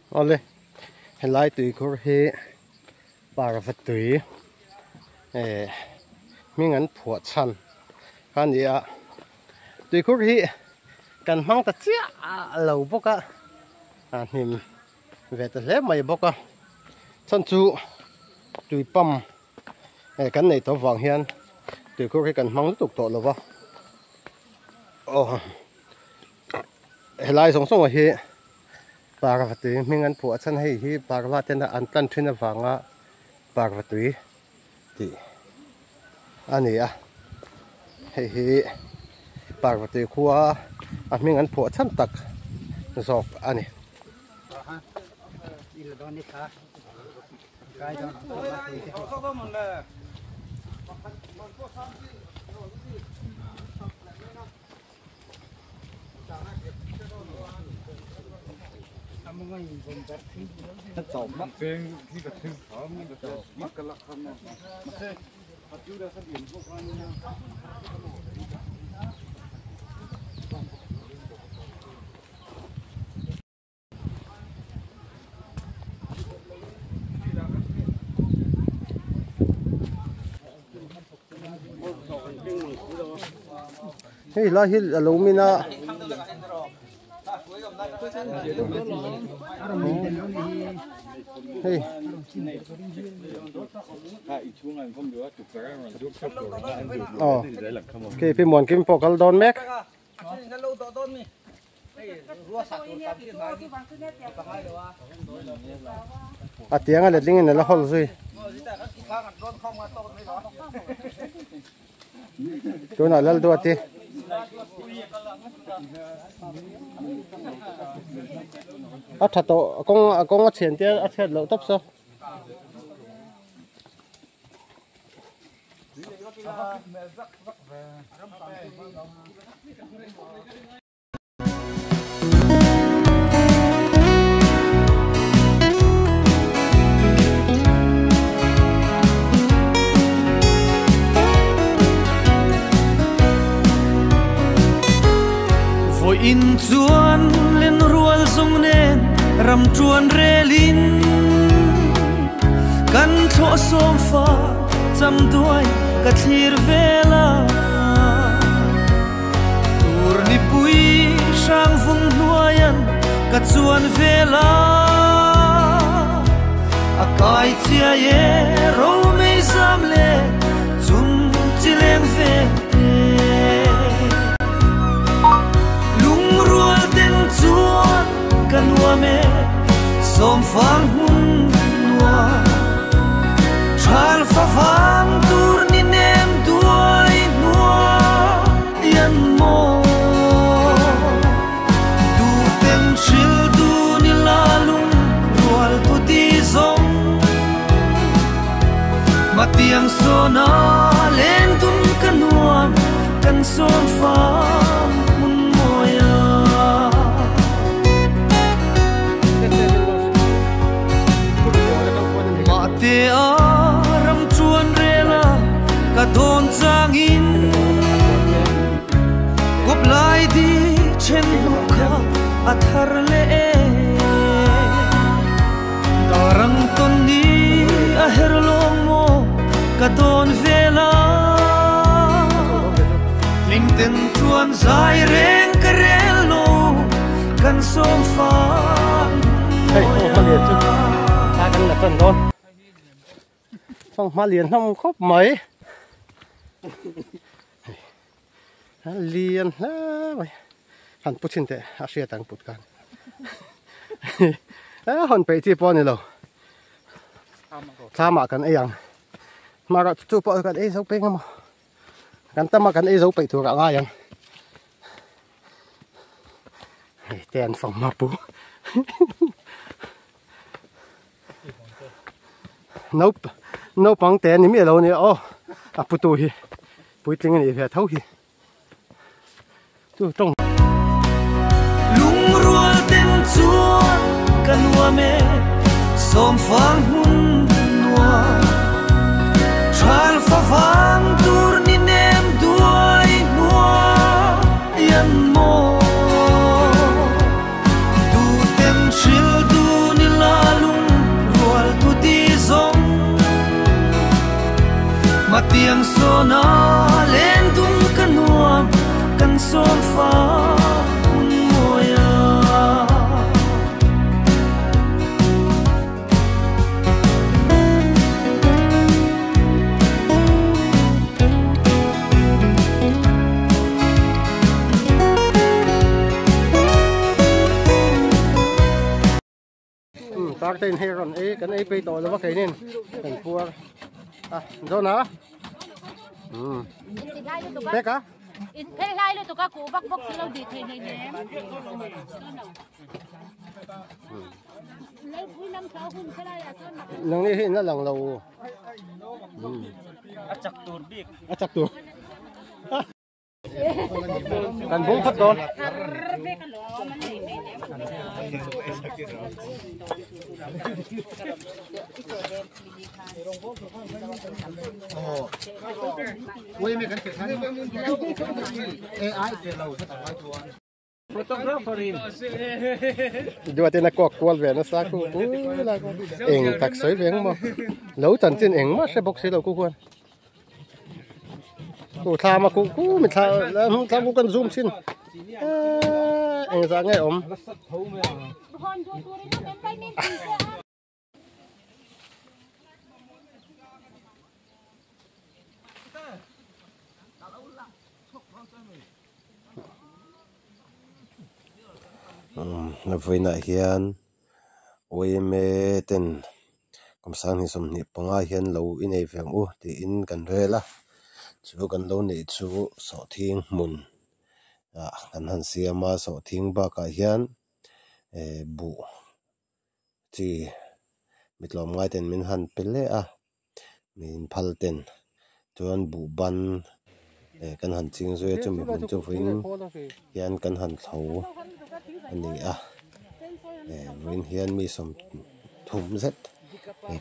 Awle helai tuikhur hi parva tui eh hming an phuah chhan kha a ni a tuikhur hi kan hmang ta chiah lo bawk a a hnim ve ta hle mai bawk a chhan chu tui pump eh kan nei tawh vang hian tuikhur hi kan hmang lutuk tawh lo va aw helai zawng zawng ah hi parva tui hming an phuah chhan hei hi parva ten a an tlan thin avanga parva tui tih a ni a hei hi parva tui khua a hming an phuah chhan tak zawk a ni. Hei lai hi a lo min a. Hei. Aw. Khi pi muan kim pawh kal dawn mek. A tiang a letling in a la hawl zui. Tunah Lalduati. A tha tawh a kawng a kawng a chhian te a chhiat loh tawp saw. Vawiin chuan lenrual zawng nen ram ṭuan relin kan thlawh sawm fa cham duai ka thlir vel a. Tur nipui hrang vung hnuaian ka chuan vel a, a kai chiai e ro mei zam le chung chi leng vel te. Lungrual ten chuan ka nuam e sawm fang hmun nuam Thal fa vang tur ni nem duai hnuaian maw Du ten hril du ni la lung rual tu ti zawng Matiang sawna len dun ka nuam kan sawm fang hmun mawia. Mahte a ram chuan rel a ka dawn changin kawp lai di then hnu kha a thar leh e. Darang tawn ni a her lawng maw ka dawn vel a hlim ten chuan zai reng ka rel lo kan sawm fang Hei fanghma lian chu a kan la tan dawn fanghma lian hlawm khawp mai lian hle mai han pu chhin teh a hriat ang put khan a hawn peih chi pawh a ni lo thlamah kan ei ang hmarah chu chu pawh kan ei zo peng emaw kan tama kan ei zo peih tur ah ngai ang hei te an fang hma pu naupang te ni miah lo ania aw a putu hi puitling a nih ve tho hi chu tawng Lungrual ten chuan ka nuam e sawmfang hmun nuam Thal fa vang tur ni nem duai hnuai an maw Tu ten hril du ni sona len dun ka nuam kan som fa mun moya. Tar ten hei rawn ei kan ei pei tawh lova keinin kan puar a zawn a pek a in phei lai lu tuka ku vak bawk si lo di thei nei nem lei pui lam thau hun khelai a chuan nang ni hi na lang lo a chak tur bik a chak tur kan bung khat don dua te na kok kwal ve na sa ku ku la eng tak soi veng mo lo chan chin eng ma se bok si lo ku khuan ku thla ma ku ku mi thla la thla ku kan zoom chin eng za nge om na vawiinah hian YMA ten kum sanghnih sawmhnih panga hian lo inei ve ang u tiin kan rel a chu kan lo neih chu sawhthing hmun ah kan han siam a sawhthing bakah hian buh chi mitlawm ngai ten min han pe leh a min phal ten chuan buh ban kan han ching zui a chumi hmun chu vawiin hian kan han thlo ani a vawiin hian mi sawm thum zet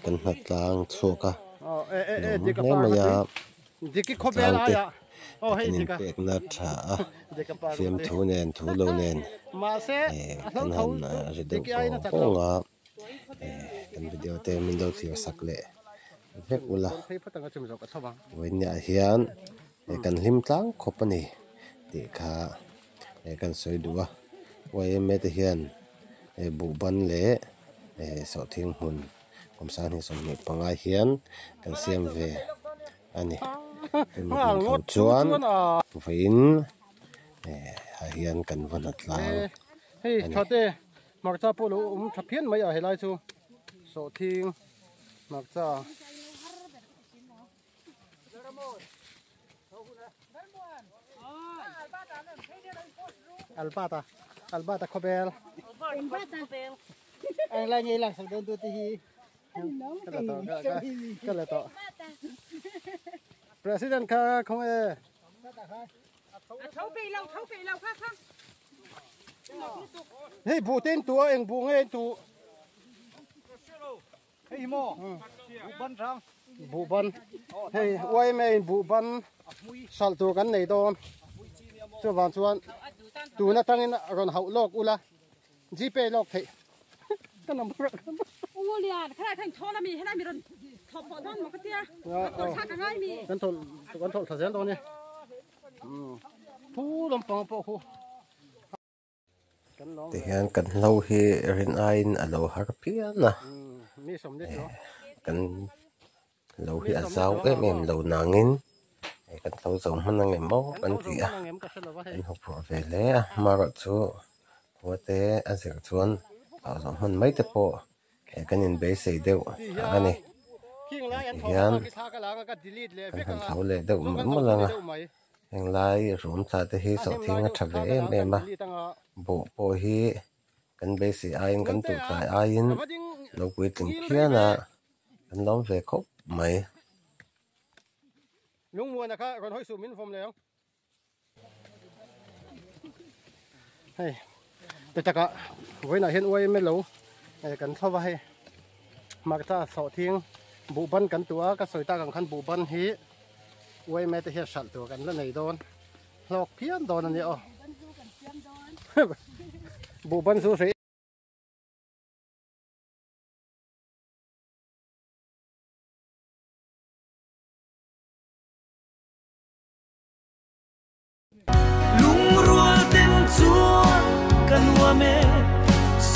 kan hnat tlang chhuak a lawm hle mai a tlang te kan inpekna tha a fiamthu nen thu lo nen kan han ri deuh pawng pawng a kan video te min lo thlir sak leh vek ula vawiinah hian kan hlim tlang khawp ani tih kha kan sawi duh a YMA te hian buh ban leh sawhthing hmun kum sanghnih sawmhnih panga hian kan siam ve ani chumi hmun tho chuan vawiin ah hian kan va hna tlang hei thate hmarcha pawh lo awm tha phian mai a helai chu sawhthing hmarcha albata albata khobel ang lai ngei lang sak don tu ti hi ka la to president kha không e thau pe lo thau pe lo kha kha hei bu ten tu eng bu nge tu hei mo bu ban rang bu ban hei uai me bu ban sal tur kan nei don chu wan chuan tuna tangin ron hau lok ula gpay lok thei kan number u lian khala khan thola mi hela mi ron thop bo don mo ka tia to tha ka ngai mi kan thol kan thol tha zel don ni phu lam pang po khu ti hian kan hlo hi rin aiin a lo har phian a mi som ni chu kan lo hi a zau em em lo nangin kan hlo zo hman ang em aw kan ti a kan hmu phurh ve hle a marawh chu khua te a zir chuan hlo zo hman mai te pawh kan inbeisei deuh ani ti hian kan han hlo leh deuh mawlh mawlh ang a heng lai rum thla te hi sawhthing a tha ve em em a buh pawh hi kan beisei aiin kan tuh tlai aiin lo puitling phian a kan lawm ve khawp mai. Lungmuana kha rawn hawi suh min vawm leh ang hei te taka vawiinah hian YMA lo kan thlova hei hmarcha sawhthing buh ban kan tuh a ka sawi tak ang khan buh ban hi YMA te hian hralh tur kan la nei dawn hlawk phian dawn ani aw buh ban chu hrei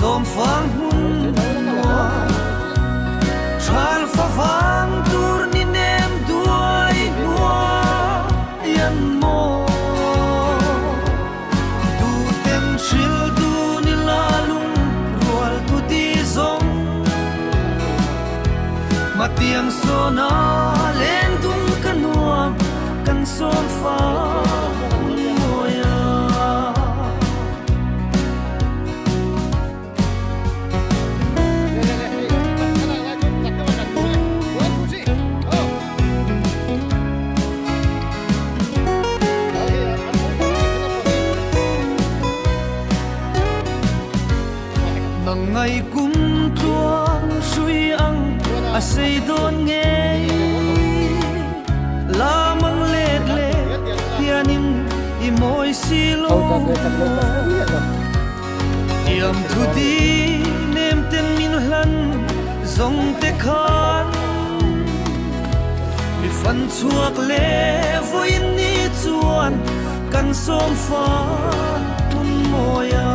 Som fang hun nuam Tral fa vang tur ni nem duai nuai an mo Tu ten hril du ni la lung rual tu ti zong Ma tiang so na len dun ka nuam kan som fa Ngày cung tuang suy ang a sei don nghe la mang let le pianin i moi si lo tiam thu di nem ten min hlan zong te khan mi fan chuak le voin ni chuan kan som fa mun moya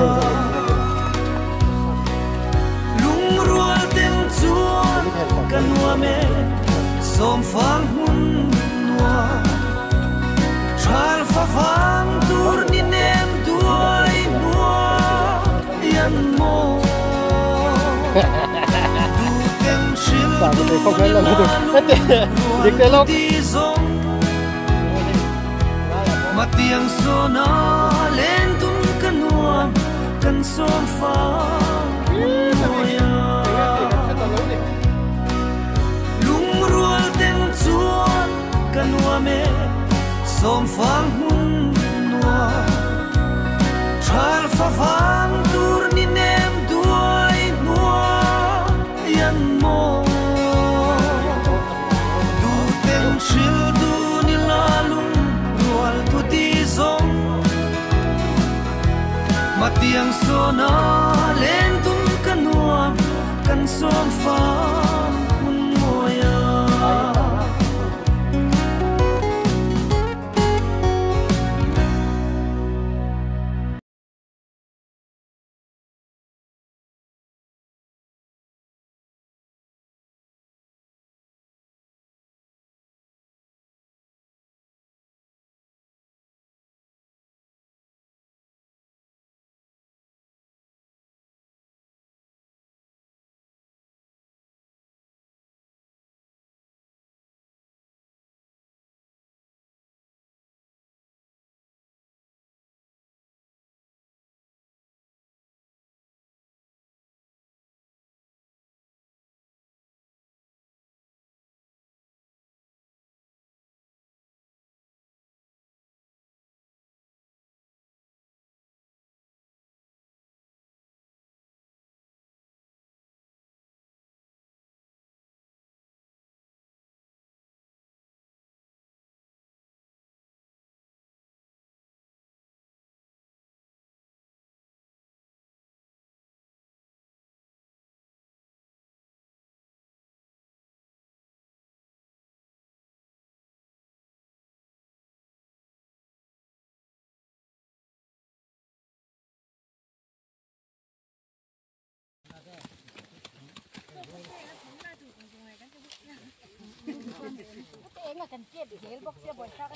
chuan kan nuam e som fang hun nuam tral fa vang tur ni nem duai nuai an mo tu ten hril du ni la lung ti zong ma tiang so na len tun kan nuam kan som fang moya lung rual ten chuan kan nuam e som fang hun nuam tral fa vang tur ni nem duai nuai an mo tu ten hril du ni la lung rual tu ti zong ma tiang so na len tun kan nuam kan som fa mun moya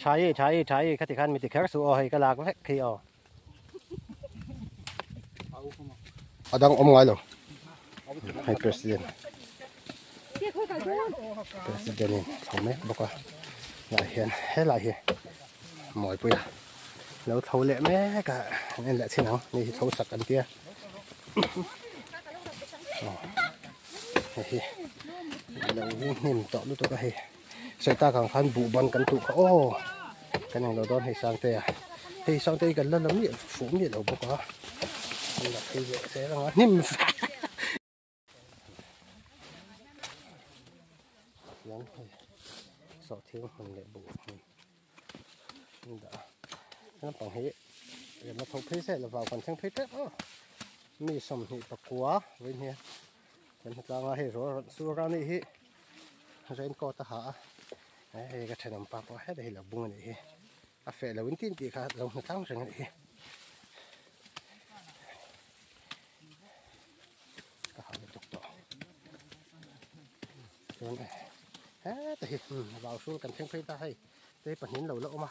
Trái trái trái cái thì khăn mình thì khác số hay cái lạc hết khi ở đang ôm ngay rồi hay president president thầu mét bốc qua lại hiện hết lại hiện mọi bữa nếu thầu lẹ mé cả nên lẹ thế nào nên thầu sạch ăn kia lâu niềm tọ lúc tôi cái sẽ ta càng khăn vụ bắn cắn tụ ô cái này nó đón hay sang tê à hay sang tê gần lên lắm nhiệt phủ nhiệt đầu bốc quá là khi dễ sẽ là ngon niềm sọ thiếu mình lại bù mình đã nó bằng hết để nó thâu phí sẽ là vào phần sang phí tết đó mi sầm nhị bạc quá với nhé phần ta ngay rồi xua ra này hết rồi co ta hả đây cái thằng nằm bạc hết đây là bung này à phải là vấn tin thì khá giống thằng rồi này Chuan heta hi vau hrul kan thleng phei ta hei te pahnih an lo la awm a.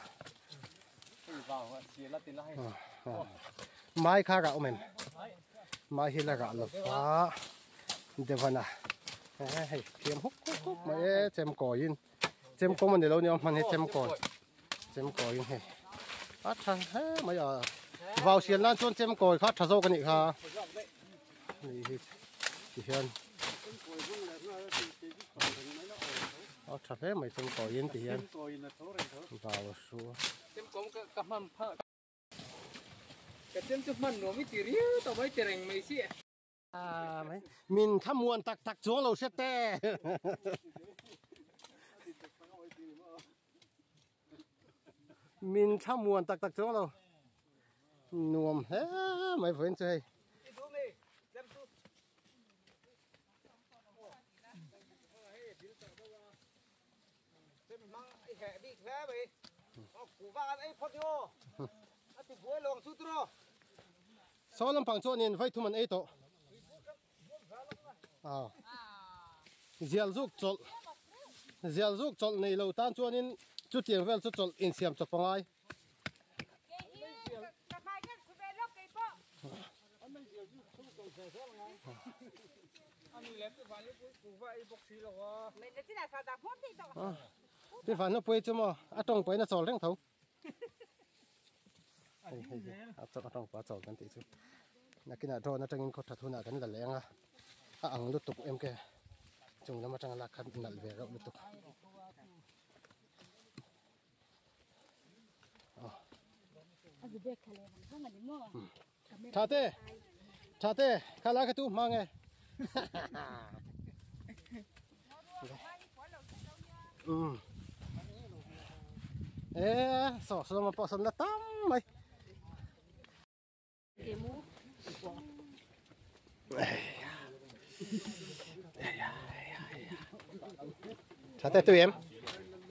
Mai kha rah awm em? Mai hi la rah lo va Devana hei thiam huk huk huk mai e chem kawiin chem kawm a ni lo nia hman hi chem kawi chem kawiin hei a tha hle mai a vau sial nan chuan chem kawi kha tha zawk a nih kha ni hi ti hian a tha hle mai chem kawiin ti hian vau a hru Ka chem chu hman nuam i ti riau tawh mai ti reng mai si. Min thlamuan tak tak chuang lo hriat te. Min thlamuan tak tak chuang lo. Nuam hle mai vawiin chu hei. Saw lampang chuanin vai thum an ei tawh. Zial zuk chawlh zial zuk chawlh nei lo tan chuanin chutiang vel chu chawlh insiam chawp a ngai. Ti van na pui chu maw a tawng pawhin a chawl reng tho. Hei hei hi a tawng pawh a chawl kan tih chu. Nakinah drone atangin khaw that hunah kan la leng a, a ang lutuk em ke chung lam atanga lak khan nalh ve reuh lutuk. Tha te tha te kha lai kha tu hma nge um e so so ma pawh sawn la tam mai Tha te tui em?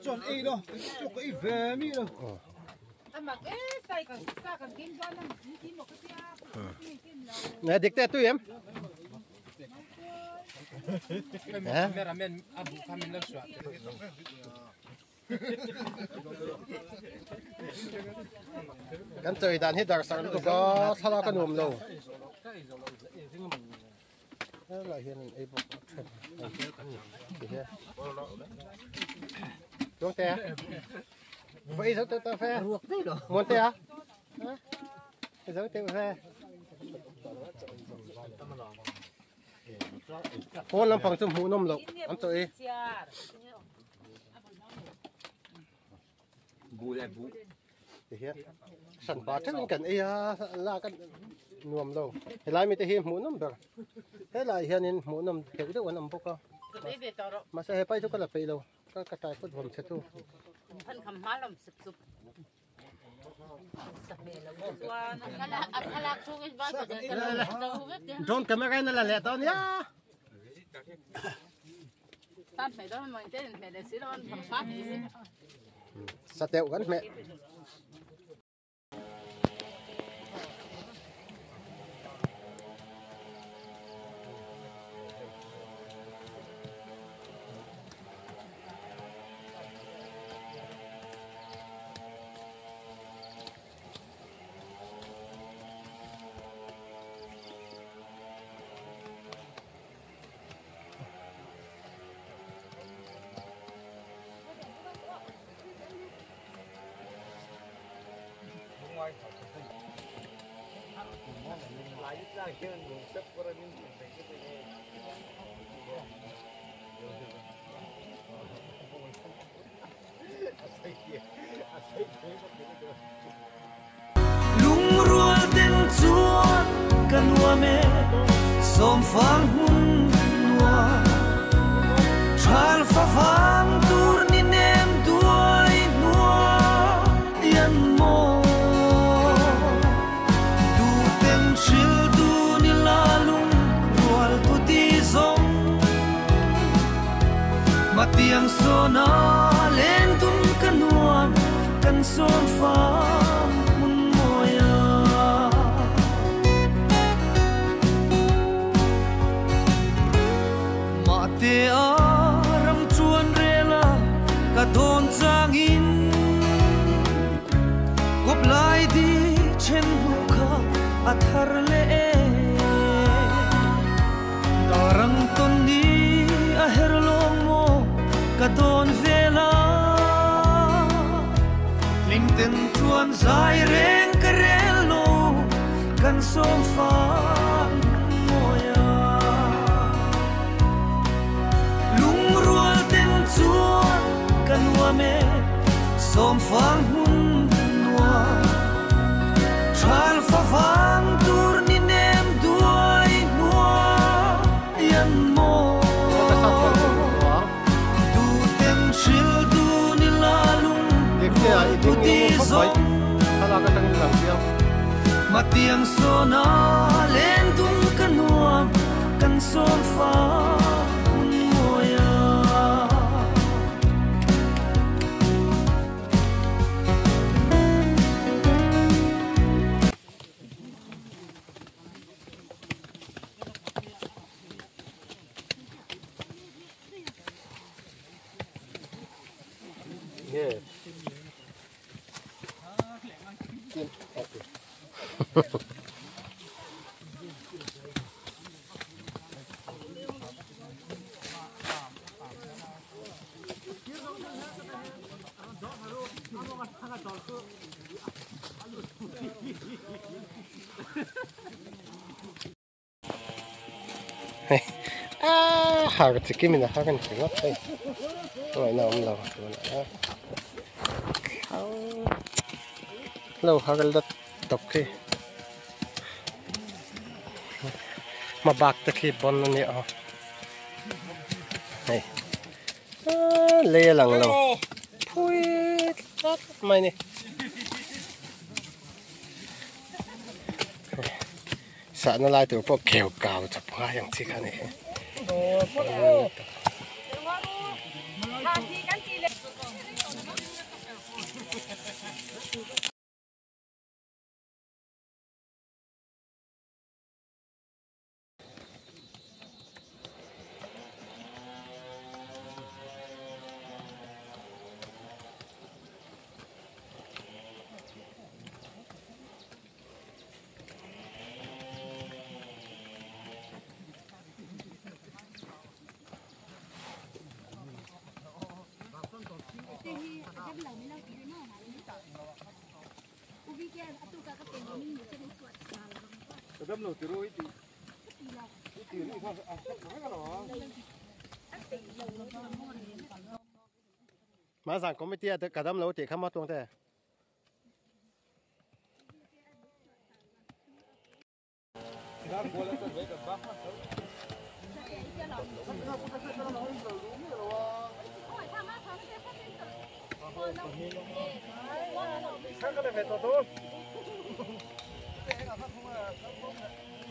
Chuan ei lo, chu ka ei ve mi lo. Nè dik te tui em? Cameraman a bu kha min lo suah. Kan chawi dan hi dar sarh lutuk a thlalak a nuam lo helai hian an ei bawk a then ti hian Tuangte a va ei zo teuh teuh fe Muante a ei zo teuh fe pawn lampang chu hmuhnawm loh an chaw ei. Bu leh bu. Ti hian hran pa theuhin kan ei a lak a nuam lo. Helai mite hi hmuhnawm ber. Helai hianin hmuhnawm deuh deuh an awm bawk a. Mahse he pai chu ka la peih lo. Ka ka tai phawt vawm che tu. Drone camera in a la leh tawh nia. Sateuh kan hmeh. Lungrual ten chuan ka nuam e sawmfang hmun nuam Thal fa vang tur ni nem duai hnuai an maw Du ten hril du ni la lungrual tu ti zawng Matiang sawna len dun ka nuam kan sawm fang hmun mawi a. Mahte a ram Athar le darang ton ni a herlong mo ka don vela lim ten chuan zai reng ka rel lo kan som fa moya lung rual ten chuan kan wa me som fang hun nua tral fa vang tur ni nem duai nua yan mo tu ten hril du ni la lung tu ti zong mà tiếng số na lên tung kan nuam kan som fa moya. Yeah. Ah, har te kimi na hakan te ngap hei. Oi na om lo tu na. Lo har la tok khi. Ma bak te khi bon ni a. Hei. Le lang lo. Pui tat mai ni. Sa na lai tu po keu kau chap nga yang chi kha ni. Mà rằng có mấy tia cả đám lâu thì khăm mất luôn thế.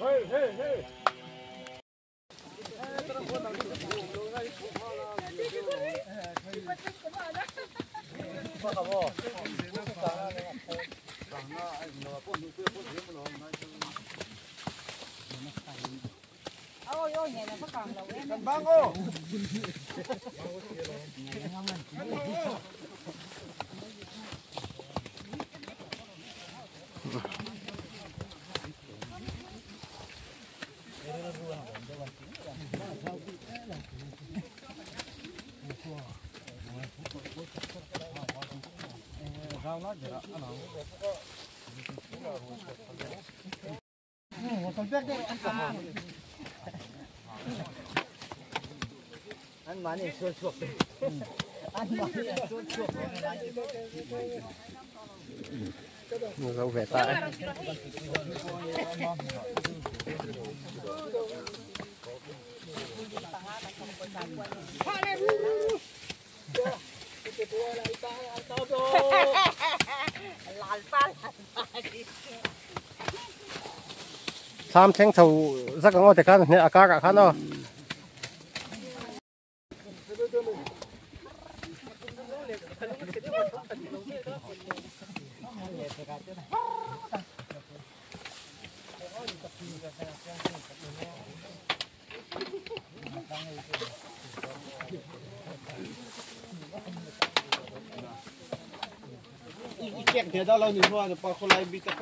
Hey, hey, hey. Anh mà này xua chuột, anh mà này xua chuột. Dấu về tại. Tham theng thầu rất là ngon thì khá là cá cả khá nó. Thì đó là những hoa được bao khô lại bị tập.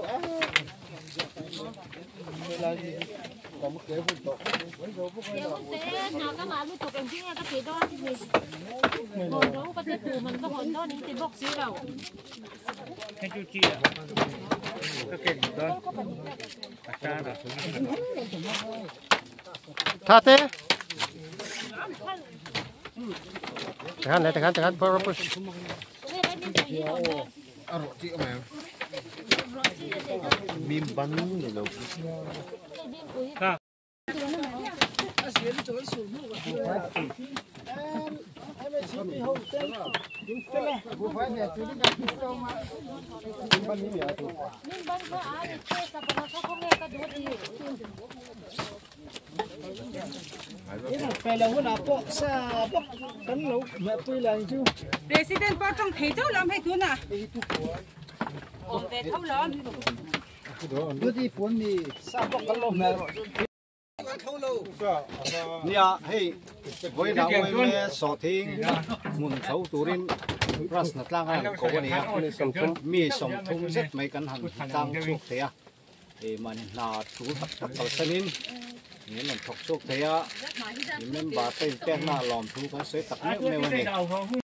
Tha te. Chẳng này, chẳng chẳng push. Mim ban ni lo. President pa trong thei chau lam hei tu na. Om ve thau lam. Nia hei voi na oi me so thing mun tho turin ras na tlang han ko ani a mi som thum zet mai kan han tlang chuk theia e man na tu tak tak kal sanin ni man thok chuk theia member te pek na lom thu kan soi tak meu meu ani.